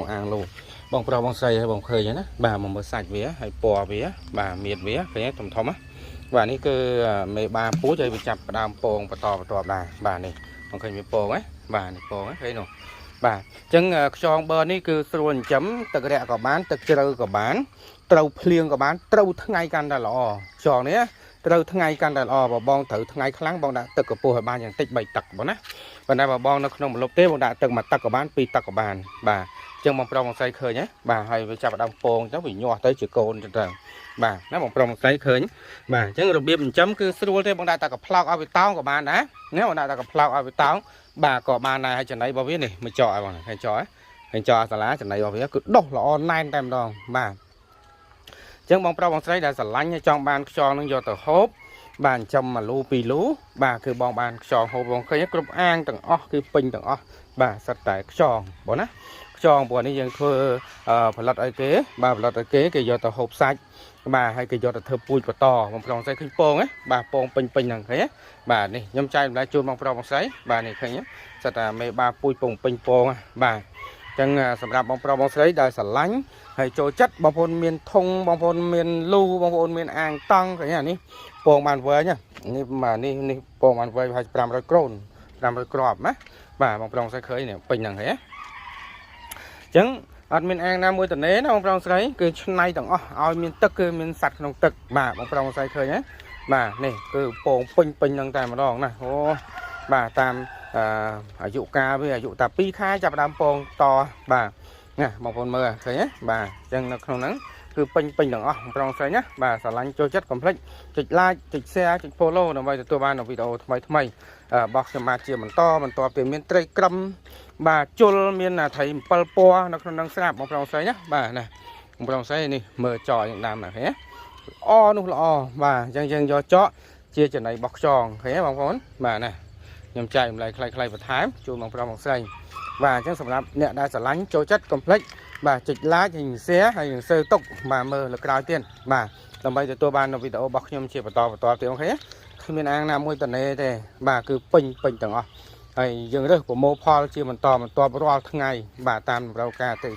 ក្នុងអាងលូបងប្រុសបងស្រីហើយបងឃើញហើយណាបាទមកមើលសាច់វាហើយពណ៌វាបាទមៀតវាឃើញធំធំណាបាទនេះគឺមេបាពូជហើយវាចាប់ផ្ដើមពងបន្តបន្ទាប់ដែរបាទនេះបងឃើញវាពងហ៎បាទនេះពងហ៎ឃើញនោះបាទអញ្ចឹងខ្យងបឺនេះគឺស្រួលចិញ្ចឹមទឹករាក់ក៏បានទឹកជ្រៅក៏បានត្រូវភ្លៀងក៏បានត្រូវថ្ងៃកាន់តែល្អខ្យងនេះត្រូវថ្ងៃកាន់តែល្អបើបងត្រូវថ្ងៃខ្លាំងបងដាក់ទឹកកពស់ឲ្យបានយ៉ាងតិច3ទឹកបងណាប៉ុន្តែបើបងនៅក្នុងម្លប់ទេបងដាក់ទឹកមួយទឹកក៏បានពីរទឹកក៏បានបាទអញ្ចឹងបងប្រុសបងស្រីឃើញហ៎បាទហើយវាចាប់ដើមពងទៅវាញាស់ទៅជាកូនចឹងទៅបាទណាបងប្រុសបងស្រីឃើញបាទអញ្ចឹងរបៀបចិញ្ចឹមគឺស្រួលទេបងដាក់តែកប្លោកឲ្យវាតោងក៏បានដែរណាបងដាក់តែកប្លោកឲ្យវាតោងបាទក៏បានដែរហើយចំណីរបស់វានេះមកចកឲ្យបងឃើញចកឃើញចកសាលាចំណីរបស់វាគឺដុះល្អណែនតែម្ដងបាទអញ្ចឹងបងប្រុសបងស្រីដែលស្រឡាញ់ចង់បានខ្យងនឹងយកទៅហូបបាទចិញ្ចឹមមួយលូពីរលូបាទគឺបងបានខ្យងហូបបងឃើញគ្រប់អាងទាំងអស់គឺពេញទាំងអស់បាទសិតតែខ្យងបងណាខ្យងព្រោះនេះយើងធ្វើផលិតឲ្យគេបាទផលិតឲ្យគេគេយកទៅហូបសាច់បាទហើយគេយកទៅធ្វើពូជបន្តបងប្រុសស្រីឃើញពងហ៎បាទពងពេញពេញហ្នឹងឃើញហ៎បាទនេះខ្ញុំចែកម្លែកជូនបងប្រុសបងស្រីបាទនេះឃើញសិតតែមេបាពូជពងពេញពងបាទចឹងសម្រាប់បងប្រុសបងស្រីដែលស្រឡាញ់ហើយចូលចិត្តបងប្អូនមានធុងបងប្អូនមានលូបងប្អូនមានអាងតង់ឃើញអានេះពងបានវែងនេះបាទនេះនេះពងបានវែងប្រហែល500ក្រូន500គ្រាប់ណាបាទបងប្រុសស្រីឃើញនេះពេញហ្នឹងហ៎អញ្ចឹងអត់មានអាងណាមួយតនេណាបងប្រុសស្រីគឺឆ្នៃទាំងអស់ឲ្យមានទឹកគឺមានសត្វក្នុងទឹកបាទបងប្រុសស្រីឃើញហ៎បាទនេះគឺពងពេញពេញហ្នឹងតែម្ដងណាអូបាទតាមអាយុកាលវាអាយុតា2ខែចាប់ដើមពងតបាទណាបងប្អូនមើលឃើញទេបាទអញ្ចឹងនៅក្នុងហ្នឹងគឺពេញពេញទាំងអស់បងប្រុសស្រីណាបាទស្រឡាញ់ចូលចិត្តកុំភ្លេចចុច like ចុច share ចុច follow ដើម្បីទទួលបាននូវវីដេអូថ្មីថ្មីរបស់ខ្ញុំបាទជាបន្តបន្ទាប់ពីមានត្រីក្រឹមបាទជុលមានត្រី7ពណ៌នៅក្នុងហ្នឹងស្រាប់បងប្រុសស្រីណាបាទណាបងប្រុសស្រីនេះមើលចកយ៉ាងដើមណាឃើញទេល្អនោះល្អបាទអញ្ចឹងយើងយកចកជាចំណីរបស់ខ្យងឃើញទេបងប្អូនបាទណាខ្ញុំចែកម្លែកខ្លីៗបន្ថែមជូនបងប្រុសបងស្រីបាទអញ្ចឹងសម្រាប់អ្នកដែលស្រឡាញ់ចូលចិត្តកុំភ្លេចបាទចុច like ហើយ share ហើយនឹង save ទុកបាទមើលលើក្រោយទៀតបាទដើម្បីទទួលបាននូវវីដេអូរបស់ខ្ញុំជាបន្តបន្តទៀត OK គ្មានអាងណាមួយតនេទេបាទគឺពេញពេញទាំងអស់ហើយយើងរើសប្រមូលផលជាបន្តបន្ទាប់រាល់ថ្ងៃបាទតាមតម្រូវការអតិ